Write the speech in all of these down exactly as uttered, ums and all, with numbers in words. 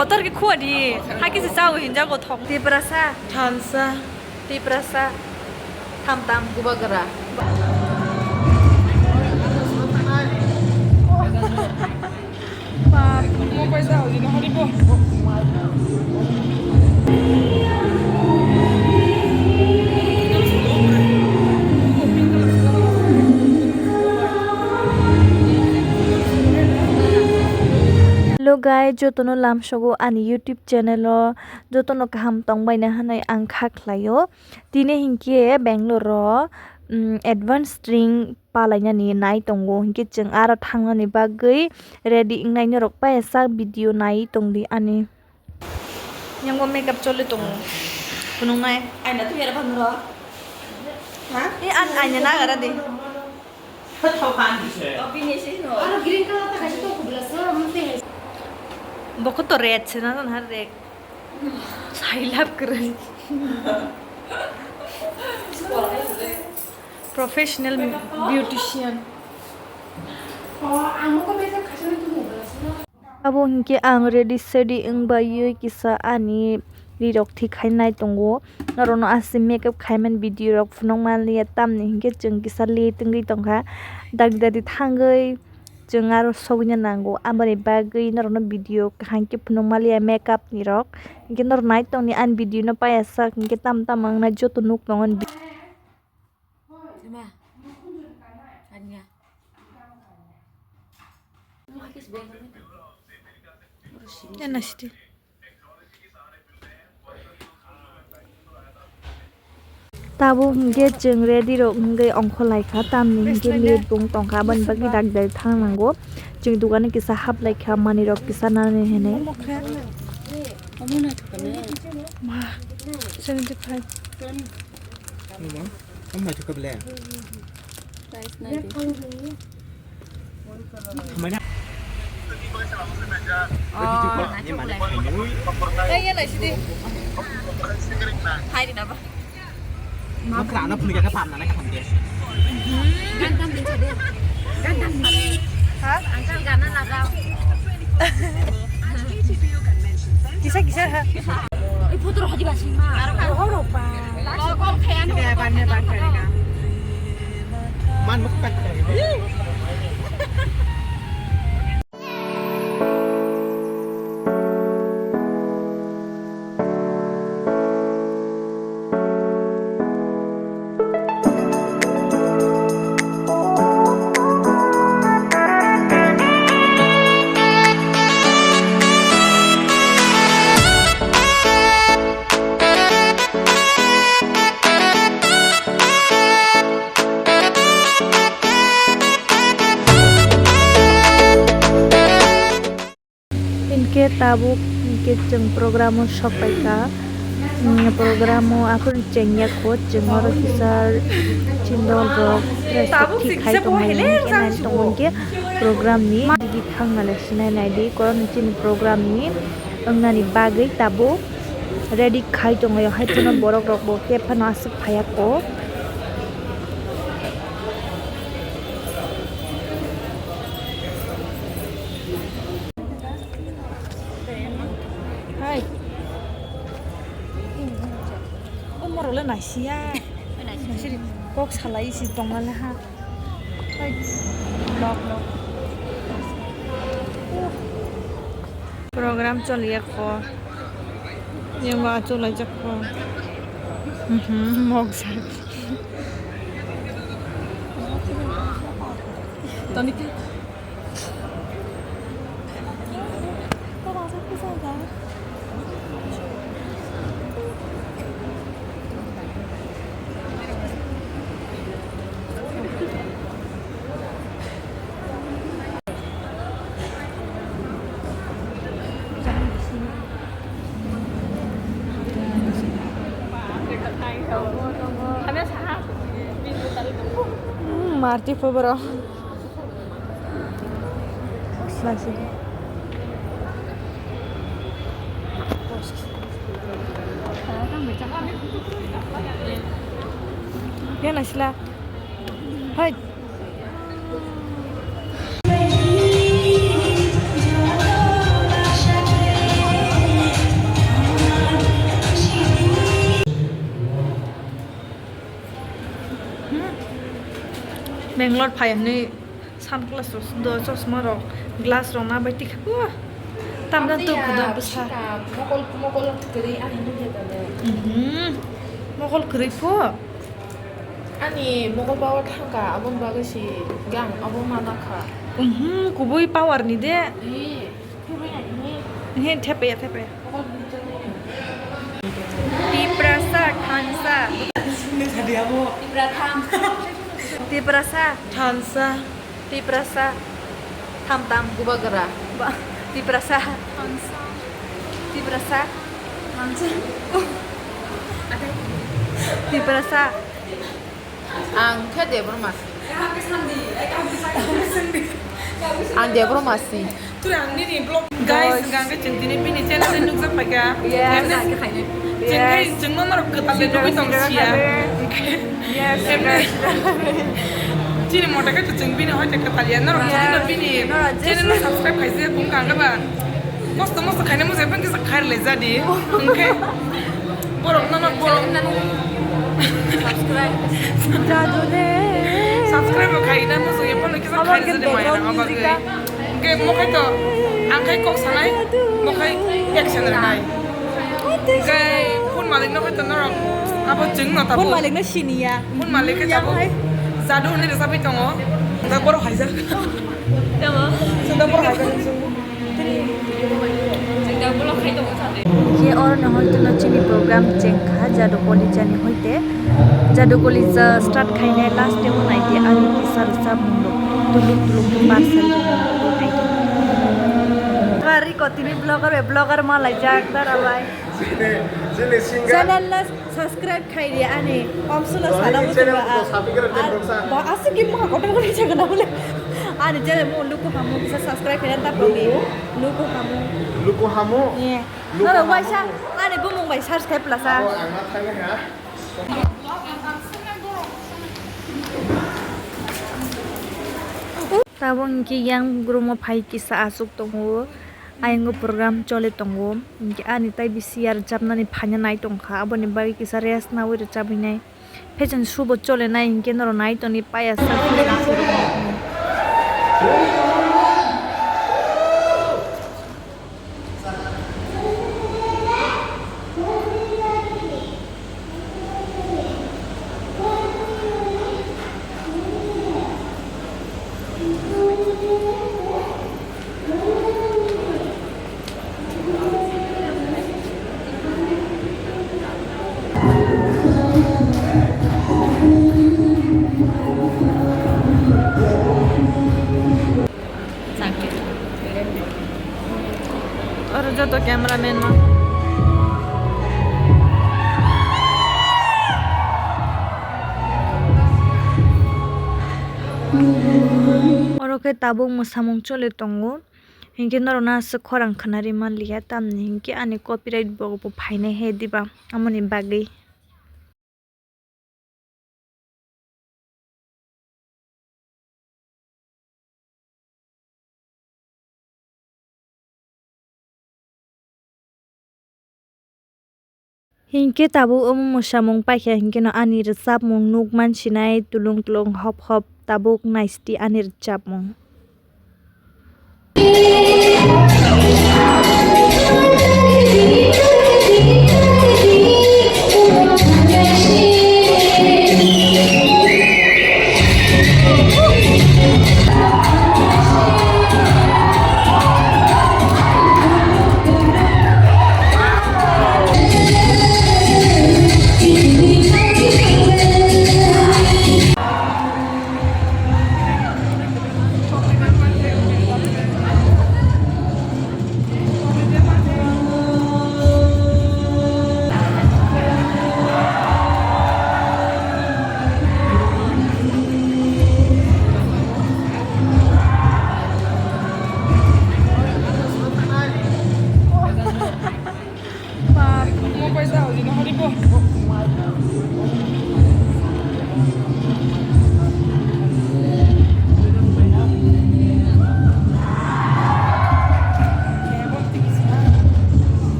Kotor khe khua di, ha khe se chao hinjago thok. Tiprasa. Thansa. Tiprasa. Tham tam. Bubagra. Hello guys, jotono lamsogo ani YouTube channel o, jotono kaham tongbaina hinwi ang kha khlaio. Tini hinkhe Bangalore o, um, advance drink palainani nai tongo, hinkhe chwng aro thangnani bagwi ready wngnai norok paisa video nai tongdi ani. Yango makeup choli tongo. Phunuknai. Aina tu yara bangro. Ha? E, an aina nagara de. Tho phan. Aro green color ta kaisa to kubla so, mute. Boko to red se na, na red. Sai lab kwrwi. Professional beautician. Abo hinkhe ang ready sedi wng baiwi kisa ani rirok thik khai nai tongo. Norokno aswk makeup khaimani video rok phunuk manliya, tamni hinkhe chwng kisa late wngwi tongkha. Dagi dagi thangwi chwng aro sogwina nango, aboni bagwi norokno video kaham khe phunuk manliya makeup ni rok. Hinkhe norok nai tongdi ani video no paiya sak hinkhe tamo tamo wngna joto nuk tongo ani. Tabuk hinkhe chwng ready rok wngwi ongkhor laikha, tamni hinkhe late bo wng tongkha, aboni bagwi dagi dagi thang nango. Chwng dukano kisa hap laikha, manwi rok kisa nani hinwi. Ma, seventy five. Omo naithok kha ble. Price nai di. Thamai na. Oh, naithok kha ble. Ei, ya naisidi. Hai di nabo. Makra ano phunukya kha pamna nai khamde. Gandam din chade. Gandam din. Ha? Uncle gana lagao. Kisa kisa ha. Ei photo rok hadi basi ma. Roho ropa. Lo kol khaya no. Ban ban kare na. Man muk tak kare. Hinkhe tabuk hinkhe chwng program o sok paikha. Umm, program o aphuru chengya kho, chwng oro kisa chindol rok dress rok thik khai tongmani hinkhe nai tongo hinkhe program ni digi thangna le sinai naidi, korokni chini program ni wngnani bagwi tabuk ready khai tongo, hai phano borok rok bo khe phano aswk phaiya kho. Hai. O morok le naisiya. Naisiri kok salai si tongma le ha. Hai. Lok lok. Program choliya kho. Yango achuk laijak kho. Mhm, moksa. Toni. Hmm, marti po bro. Lasi. Yan asila. Hai. Bangalore phai hwnwi sunglass rok do, chosma rok, glass rok na bai tikha. Tamda tuk do bwsa. Mokol, mokol kwrwi ani nugya tale. Mhm. Mokol kwrwi pho. Ani mokol power thangkha, aboni bagwi si gang abo mana kha. Mhm, kubui power ni de. Eh. He, thepaya, thepaya. Tiprasa, thansa. Tipra tham. Tiprasa. Thansa. Tiprasa. Tham tam. Bubagra. Ba-, Tiprasa. Thansa. Tiprasa. Thansa. Tiprasa. Ang khe Debbarma si. Ang Debbarma si. Turi ang nini vlog. Guys, guys, hwnkha hwnkhe chwng tini bini channel ni nukjak paikha. Yes. Emne chwng khe, yes, chwngno norok kwtal de nugwi tong siya. Yes, emne. Chini mota khe chwng bini hoite kwtal ya. Norok, yes, chwngno bini, norok channel no subscribe khaijak wngkha hwnkhe ba. Kosto mosto khaina muchung phano kisa khairwlai jadi. Hwnkhe borok nono borok subscribe. Jadu de. Subscribe bo khaina muchung phano kisa khairwlai jadi maya rang bagwi. Hwnkhe mokhai to ang khai kok sanai, mokhai action rwnai. Hwnkhe phone malik no khai to norok abo chwng no tabo. Phone malik no siniya. Phone malik khe tabo. Jadu hwnwi rwchapwi tongo. Hwnkhe borok haijak. Tamo. Hwnkhe borok haijak. Hinkhe oro no hoite no chini program chengkha Jadu Kolija ni hoite. Jadu Kolija start khainai last tei o naidi ani kisa rwchapmung rok tuluk tuluk khe parsa naidi. Tini vlogger bai vlogger ma laijak dara bai. Chini, chini singer. Channel no subscribe khaidi ani omsolo sana channel butuba. Bo aswk khe mokha kotor kotor chakna bole. Ani channel mo luku hamu kisa subscribe khaina ta boni. Luku hamu. Luku hamu. Ye. Luku hamu. Noro waisa ani bumung bai search khai plasa. Abo ang ma thangwi ha. Tabuk hwnkhe yang room o phai kisa achuk tongo. Ayang o program choli tongo. Hwnkhe ani tai bisi ya rwchapnani phaina nai tongkha. Aboni bagwi kisa rest naui rwchapwi nai. Fashion show bo chole nai hinkhe norok nai tongwi paya sa. Oro joto cameraman no. Oro khe tabuk mwsamung choli tongo. Hinkhe norokno aswk khorang khwnarwi manliya, tamni hinkhe ani copyright bo, bo phainai he diba, amoni bagwi. Hinkhe tabuk omo mwsamung paikha hinkhe no ani rwchapmung nuk mansinai tulung tulung hop hop tabuk naisdi ani rwchapmung.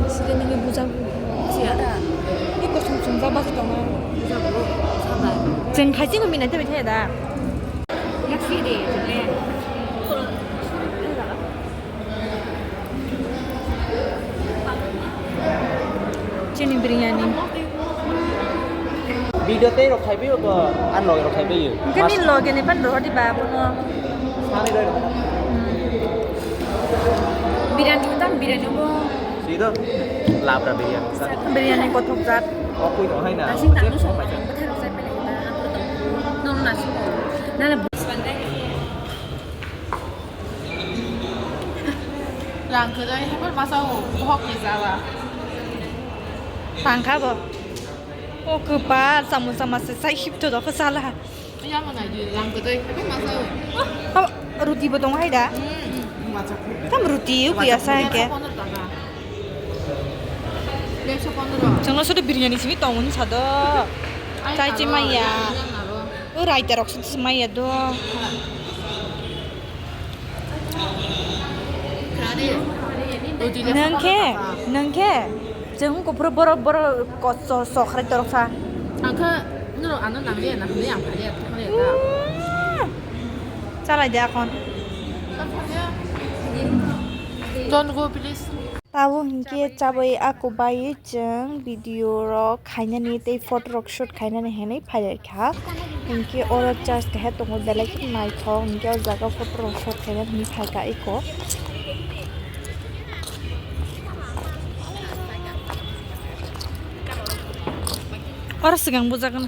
Sida nini bujago. Siya da. Ni kosom sumjak basi tongma. Bujago. Sabai. Chwng khaisingno minai tei thaya da. Yaksi de. Chini biryani. Video tei rok khai bio to, an loge rok khai bio. Hingke ni loge ni pan rohor di ba bono. Sani doi. Hmm. Biryani utam biryani bo. Sida labra biryani. Biryani kothok jat. Oh, kui dong hai na. Asing tanu sok. Bathar rok jat pele ba. Nono nasi. Nana. Rang kwrwi, hebar masa o, bohok ni jala. Tangkha bo. O kwpal, samosa masa sai hipto dok sala. Yamo nai di, rang kwrwi, hebar masa o. Oh, ruti bo tong hai da? Hmm. Tam ruti, o kuya sa ke. Chwngno soto biryani simi tong hwn sado. Chai chi maya. O raita rok soto maya do. Nwng khe, nwng khe, chwng kuphur borok, borok kosto sokrai torok sa. Ang khe norok ano nang liya, nang liya, ang phaliya, thangya da. Chalai de akhon. Don't go, please. Tabuk hinkhe chabwi ako bai chwng video rok khainani tei photo rok shoot khainani hinwi phailaikha. Hinkhe oro church kaisa tongo, belai khe naithok, hinkhe o jaga photo rok shoot khainani hinwi phaikha eko. Oro swkang bujagana.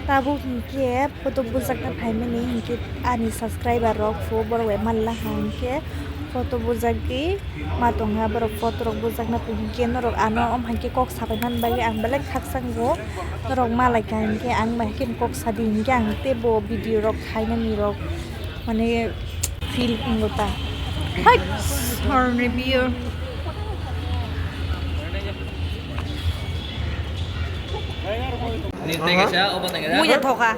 Tabuk hinkhe photo bujakna phaimani hinkhe ani subscriber rok phu borok bai manla ha hinkhe photo bujagwi ma tongha borok photo rok bujakna phaikhe norok ano om haikhe kok sabai man bagwi ang belai khakchangbo norok malaikha hinkhe ang bai haikhe kok sadi hinkhe ang teibo video rok khainani rok. Mane feel wngwi ta. Hai, horni biyo. Mui ya thoka.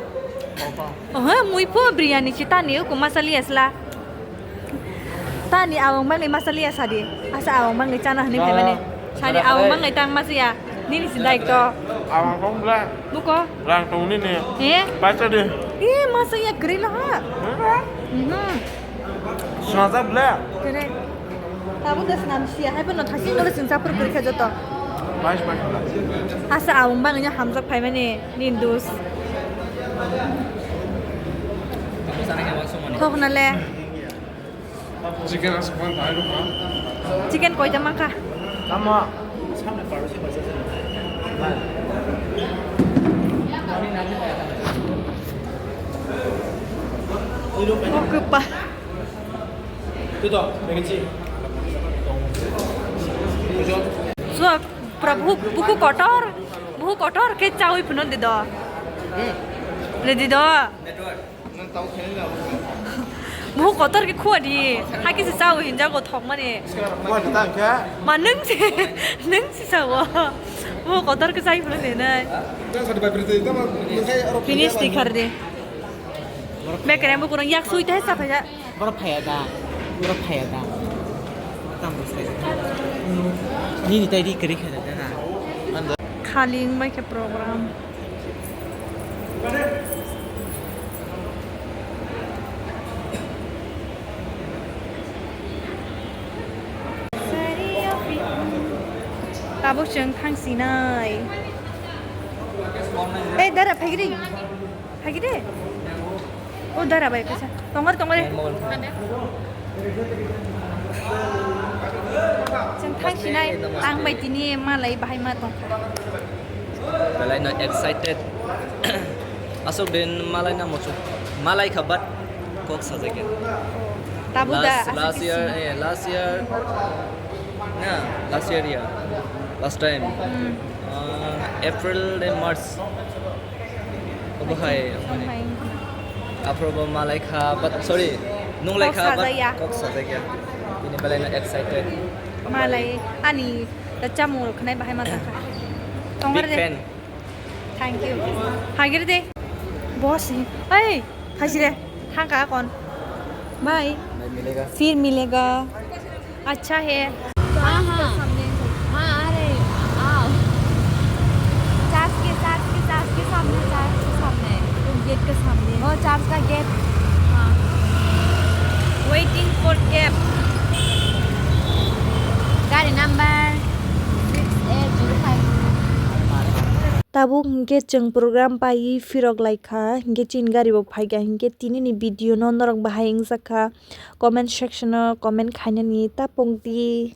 Oho, mui pho biryani si tani ko masali asla. Tani awang mangni masali asadi. Asa awang mangni chana hani phaimani. Sani awang mangni tang masiya. Nini si daik to. Awang tong bla. Buko. Rang tong nini. Eh? Bacha de. Eh, masa ya kri lo ha. Mhm. Sasa bla. Kre. Tabuk da snam siya, hai bono thasing dole sing sapur kri kha joto. Asa awung bangni hamjak phaimani nini dos. Thokna le. Chicken aswk phano thai rwkha. Chicken koita mankha? Tamo. O kwpa. Tuto, beginsi. Suak, pura buhu, buhu kotor, buhu kotor khe chawi phano dido. Re dido. Buhu kotor khe khua di, hakhe se chawi hinjago thokmani. Ma nwng se, nwng se chawo. Buhu kotor khe chawi phano dinai. Finish di khar di. Bekre bo kurang yak sui te sa phaya. Borok phaya da, borok phaya da. Tamo se. Nini tai ri kwrwi kha da da. Khali wngbai khe program. Tabuk chwng thang sinai. Ei, dara, phaigri. Phaigri. O, dara bai kaisa. Tongor, tongor. Chwng thang sinai. Ang bai tini malai bahai ma tong. Belai no excited. Aswk din malai na muchuk. Malai kha, but kok sajak ya. Tabuk da, last, aswk last year, sini. Eh, last year. Na, last year ya. Last time. Hmm. Uh, April de March. Obo hai. Obo hai. Aphuru bo malai kha, but sorry, nung lai kha, but kok sajak ya. Kok sajak ya. Tini belai no excited. Malai, ani da chamung rok khnai bahai ma tongkha. Tongkha de. Big fan. Thank you. Hagir de. Boss. Hey, hajire. Thangka kon. Bye. Bye, milega. फिर मिलेगा. अच्छा है. हाँ, हाँ. हाँ, आ रहे हैं. आओ. चर्च के, चर्च के, चर्च के सामने, चर्च के सामने. गेट के सामने. ओ, चर्च का गेट. हाँ. Waiting for cab. गाड़ी number six eight zero five. Tabuk hinkhe chwng program paiwi phirok lai kha, hinkhe chini gari bo phai kha, hinkhe tini ni video no norok bahai wngjakha, comment section o comment khainani ta pokdi.